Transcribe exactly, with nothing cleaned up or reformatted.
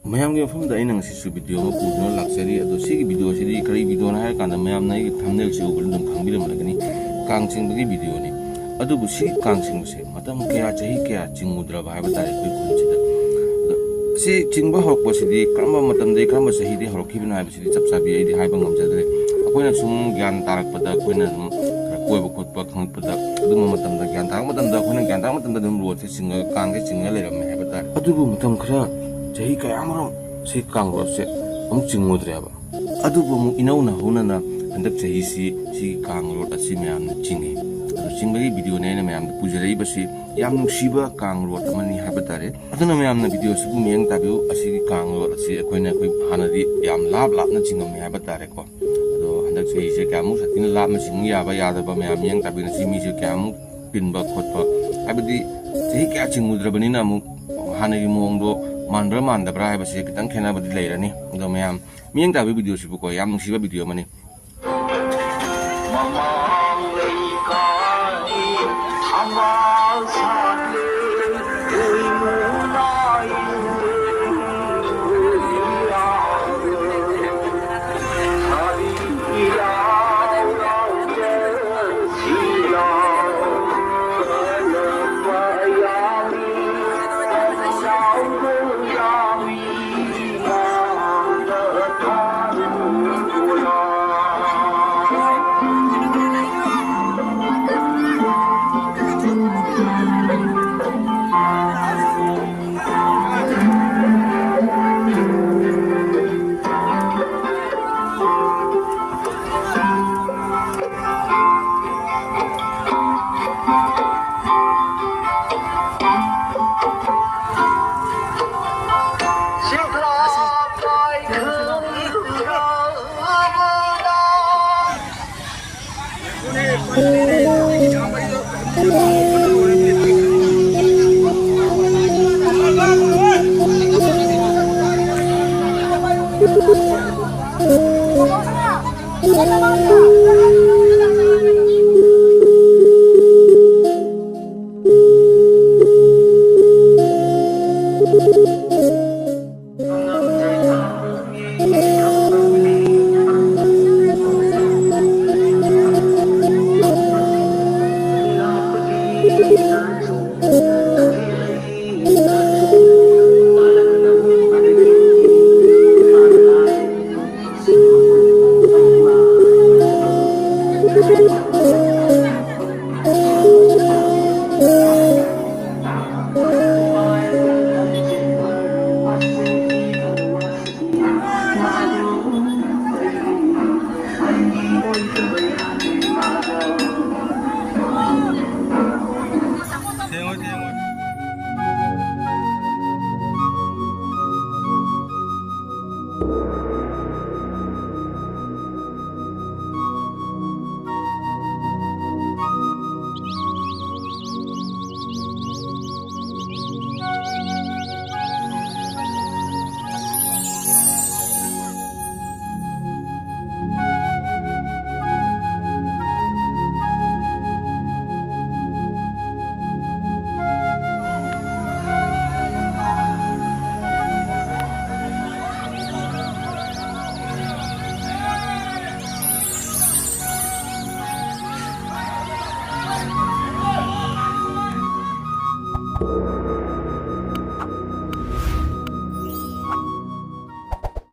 ꯃꯌꯥꯝꯒꯤ ꯃꯐꯝꯗ ꯑꯩꯅ ꯉꯁꯤꯁꯨ ꯚꯤꯗꯤꯑꯣ ꯑꯃ ꯄꯨꯗꯨꯅ ꯂꯥꯛꯆꯔꯤ꯫ ꯑꯗꯣ ꯁꯤꯒꯤ ꯚꯤꯗꯤꯑꯣꯁꯤꯗꯤ ꯀꯔꯤ ꯚꯤꯗꯤꯑꯣꯅꯣ ꯍꯥꯏꯔ ꯀꯥꯟꯗ, ꯃꯌꯥꯝꯅ ꯑꯩꯒꯤ ꯊꯝꯅꯦꯜꯁꯤ ꯎꯕꯗ ꯑꯗꯨꯝ ꯈꯪꯕꯤꯔꯝꯂꯒꯅꯤ, ꯀꯥꯡ ꯆꯤꯡꯕꯒꯤ ꯚꯤꯗꯤꯑꯣꯅꯤ꯫ ꯑꯗꯨꯕꯨ ꯁꯤ ꯀꯥꯡ ꯆꯤꯡꯕꯁꯦ ꯃꯇꯝ ꯀꯌꯥ, ꯆꯍꯤ ꯀꯌꯥ ꯆꯤꯡꯉꯨꯗ꯭ꯔꯕ ꯍꯥꯏꯕ ꯇꯥꯔꯦ ꯑꯩꯈꯣꯏ ꯈꯨꯟꯁꯤꯗ꯫ ꯑꯗꯣ ꯁꯤ ꯆꯤꯡꯕ ꯍꯧꯔꯛꯄꯁꯤꯗꯤ ꯀꯔꯝꯕ ꯃꯇꯝꯗꯒꯤ, ꯀꯔꯝꯕ ꯆꯍꯤꯗꯒꯤ ꯍꯧꯔꯛꯈꯤꯕꯅꯣ ꯍꯥꯏꯕꯁꯤꯗꯤ ꯆꯞ ꯆꯥꯕꯤ ꯑꯩꯗꯤ ꯍꯥꯏꯕ ꯉꯝꯖꯗ꯭ꯔꯦ꯫ ꯑꯩꯈꯣꯏꯅ ꯁꯨꯝ ꯒ꯭ꯌꯥꯟ ꯇꯥꯔꯛꯄꯗ, ꯑꯩꯈꯣꯏꯅ ꯑꯗꯨꯝ ꯈꯔ ꯀꯣꯏꯕ ꯈꯣꯠꯄ ꯈꯪꯉꯛꯄꯗ, ꯑꯗꯨꯝꯕ ꯃꯇꯝꯗ, ꯒ꯭ꯌꯥꯟ ꯇꯥꯔꯛꯄ ꯃꯇꯝꯗ, ꯑꯩꯈꯣꯏꯅ ꯒ꯭ꯌꯥꯟ ꯇꯥꯔꯛꯄ ꯃꯇꯝꯗ ꯑꯗꯨꯝ ꯔꯣꯗꯁꯦ ꯆꯤꯡꯉꯒ, ꯀꯥꯡꯁꯦ ꯆꯤꯡꯉ ꯂꯩꯔꯝꯃꯦ ꯍꯥꯏꯕ ꯇꯥꯔꯦ꯫ ꯑꯗꯨꯕꯨ ꯃꯇꯝ ꯈꯔ, ꯆꯍꯤ ꯀꯌꯥꯃꯔꯨꯝ ꯁꯤ ꯀꯥꯡ ꯔꯣꯗꯁꯦ ꯑꯃꯨꯛ ꯆꯤꯡꯉꯨꯗ꯭ꯔꯦꯕ꯫ ꯑꯗꯨꯕꯨ ꯑꯃꯨꯛ ꯏꯅꯧ ꯅꯧꯍꯧꯅꯅ ꯍꯟꯗꯛ ꯆꯍꯤꯁꯤ ꯁꯤꯒꯤ ꯀꯥꯡ ꯔꯣꯗ ꯑꯁꯤ ꯃꯌꯥꯝꯅ ꯆꯤꯡꯉꯤ꯫ ꯑꯗꯨ ꯆꯤꯡꯕꯒꯤ ꯚꯤꯗꯤꯑꯣꯅꯦ ꯑꯩꯅ ꯃꯌꯥꯝꯗ ꯄꯨꯖꯔꯛꯏꯕꯁꯤ꯫ ꯌꯥꯝ ꯅꯨꯡꯁꯤꯕ ꯀꯥꯡ ꯔꯣꯗ ꯑꯃꯅꯤ ꯍꯥꯏꯕ ꯇꯥꯔꯦ꯫ ꯑꯗꯨꯅ ꯃꯌꯥꯝꯅ ꯚꯤꯗꯤꯑꯣꯁꯤꯕꯨ ꯃꯤꯠꯌꯦꯡ ꯇꯥꯕꯤꯌꯨ꯫ ꯑꯁꯤꯒꯤ ꯀꯥꯡ ꯔꯣꯗ ꯑꯁꯤ ꯑꯩꯈꯣꯏꯅ, ꯑꯩꯈꯣꯏ ꯍꯥꯟꯅꯗꯤ ꯌꯥꯝ ꯂꯥꯞ ꯂꯥꯞꯅ ꯆꯤꯡꯉꯝꯃꯤ ꯍꯥꯏꯕ ꯇꯥꯔꯦꯀꯣ꯫ ꯑꯗꯣ ꯍꯟꯗꯛ ꯆꯍꯤꯁꯦ ꯀꯌꯥꯃꯨꯛ ꯁꯥꯊꯤꯅ ꯂꯥꯞꯅ ꯆꯤꯡ ꯌꯥꯕ ꯌꯥꯗꯕ ꯃꯌꯥꯝ ꯃꯤꯠꯌꯦꯡ ꯇꯥꯕꯤꯌꯨ꯫ ꯉꯁꯤ ꯃꯤꯁꯦ ꯀꯌꯥꯃꯨꯛ ꯇꯤꯟꯕ ꯈꯣꯠꯄ, ꯍꯥꯏꯕꯗꯤ ꯆꯍꯤ ꯀꯌꯥ ꯆꯤꯡꯉꯨꯗ꯭ꯔꯕꯅꯤꯅ ꯑꯃꯨꯛ ꯍꯥꯟꯅꯒꯤ ꯃꯑꯣꯡꯗꯣ ꯃꯥꯟꯕ꯭ꯔꯥ ꯃꯥꯟꯗꯕ꯭ꯔꯥ ꯍꯥꯏꯕꯁꯦ ꯈꯤꯇꯪ ꯈꯦꯠꯅꯕꯗꯤ ꯂꯩꯔꯅꯤ꯫ ꯑꯗꯣ ꯃꯌꯥꯝ ꯃꯤꯠꯌꯦꯡ ꯇꯥꯕꯤꯌꯨ ꯚꯤꯗꯤꯑꯣꯁꯤꯕꯨꯀꯣ, ꯌꯥꯝ ꯅꯨꯡꯁꯤꯕ ꯚꯤꯗꯤꯑꯣ ꯑꯃꯅꯤ꯫ ꯃꯃꯥꯡ ꯂꯩꯀꯥꯏꯒꯤ ꯊꯝꯕꯥꯜ ꯁꯥꯠꯂꯦ, ꯏꯃꯨ ꯅꯥꯏ